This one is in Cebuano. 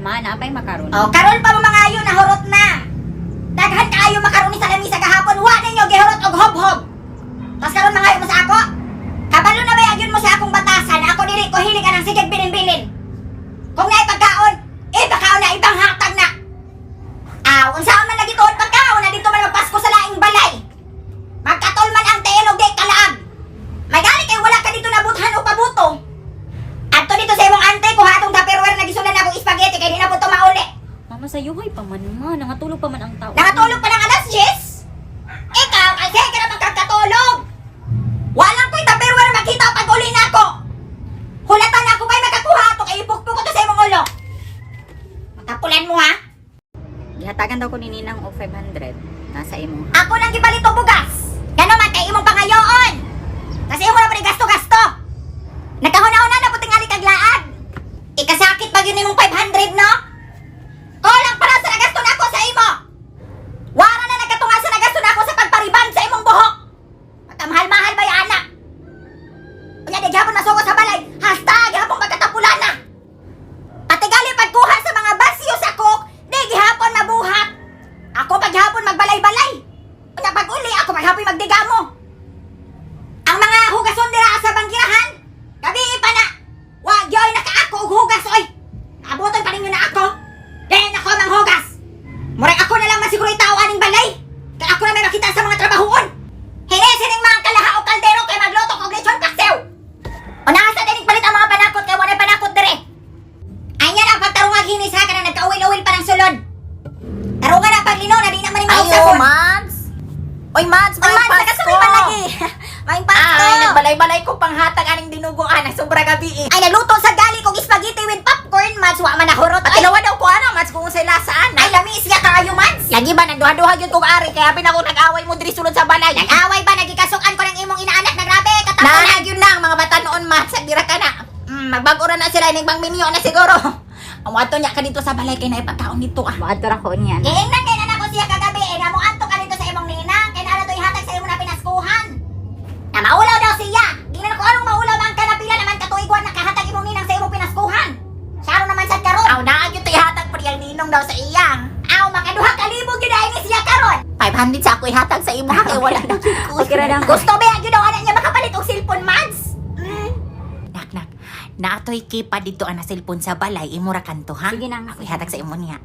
Ma, naa pa'y makaron. Oh, karon pa mo mga ayo nahurot na. Daghan kaayo makaroni sa lamisa gahapon, wa ninyo gihurot og hobhob. Tas karon mangayo mo sa ako? Kabalo na ba agyon mo sa akong batasan? Ako dili ko hilig anang sigeg bilin-bilin. Kung naay pagkaon, eh pagkaon na ibang hatag na. Aw, unsaon man lagi tuod pagkaon na dito man magpasko sa laing balay. Magkatol man ang tiil og di kalaag. May gali kay wala ka dito nabuthan o pabuto. Adto dito sa imong ante kuha atong tupperware na gisulan akong spaghetti kay di na po to mauli. Mama, sayuhay pa man, ma. Nangatulog pa man ang tao. Nakatulog pa ng alas 10? Ikaw, kasi ka na magkakatulog! Walang ko'y tupperware makita pag uli na ako! Hulatan ako ba'y makakuha ato kay ipukpok ko to sa imong ulo? Matapulan mo ha? Gihatagan daw ko ni Ninang og 500. Nasa imo. Ako lang gipalit og bugas! Gano man kay imong pangayoon! Kasi imo na pa gasto-gasto! Nagkahuna-huna na puting kag laag! Ikasakit pag yun imong 500, no? Kulang para sa nagasto na ako sa imo! Wara na nagkatunga sa nagasto na ako sa pagpariban sa imong buhok! Pagkamahal-mahal ba yung anak? Unya di gihapon masuko sa balay, hasta gihapon pagkatapulan na! Patigali pagkuha sa mga basyo sa cook, di gihapon mabuhat! Ako paghapon magbalay-balay. Unya pag uli ako paghapon magdigamo. Ang mga hugason dira sa banggirahan, gabi pa na. Wa gyoy nakaako og hugas oy. Naaboton pa ninyo na ako. Then ako manghugas. Murag ako na lang masiguro itaw aning balay. Kay ako na may makita sa mga trabahoon. Hini sining mga kalaha o kaldero kay magluto og lechon paksiw. Unahan sa dinig palit ang mga panakot kay walay panakot dire. Anya na ang pagtarungag hini sa kanang nagkauwil-uwil pa ng sulod. Tarungan na paglino na di naman ni Ayo, mausapon. Mads! Oy, Mads, Oy, may Mads, Pasko! nagkasubi man lagi. Maayong Pasko. Ay, nagbalay-balay ko panghatag aning dinuguan. Ang sobra gabi eh. Ay, naluto sa gali kong spaghetti with popcorn, Mads. Wa man nahurot. Ay, Patilawa daw ko ana, Mads, kung unsay lasa ana. ay lami siya kaayo, Mads. Lagi ba nagduha-duha gyud kog ari kaya apin ako nag-away mo diri sulod sa balay. Nag-away ba, nagikasukan ko ng imong inaanak na grabe, katapulan. Naana gyud na ang mga bata noon, Mads, dira ka na. Magbago ra na sila ining bang minyo na siguro. Ang wato niya ka dito sa balay kay naipagkaon nito ah. Moadto ra ko niyan. Giingnan kay na ko siya kagabi, eh, na mo anto ka dito sa imong ninang, kay naa na to ihatag sa imong na pinaskuhan. Na maulaw daw siya. Giingnan ko anong maulaw man ka na pila naman katuigwan nakahatag imong ninang sa imong pinaskuhan. Saro naman sad karon. Aw naa gyud to ihatag pre ang ninong daw sa iya. Aw, makaduha ka libo gyud ay ni siya karon. 500 sa ako ihatag sa imo kay wala na gyud ko. Okay ra lang. Gusto ba gyud daw anak niya makapalit og cellphone, Mads? Nak nak. Naatoy kipa dito ana cellphone sa balay imo ra kanto ha. Sige nang. Ako ihatag sa imo niya.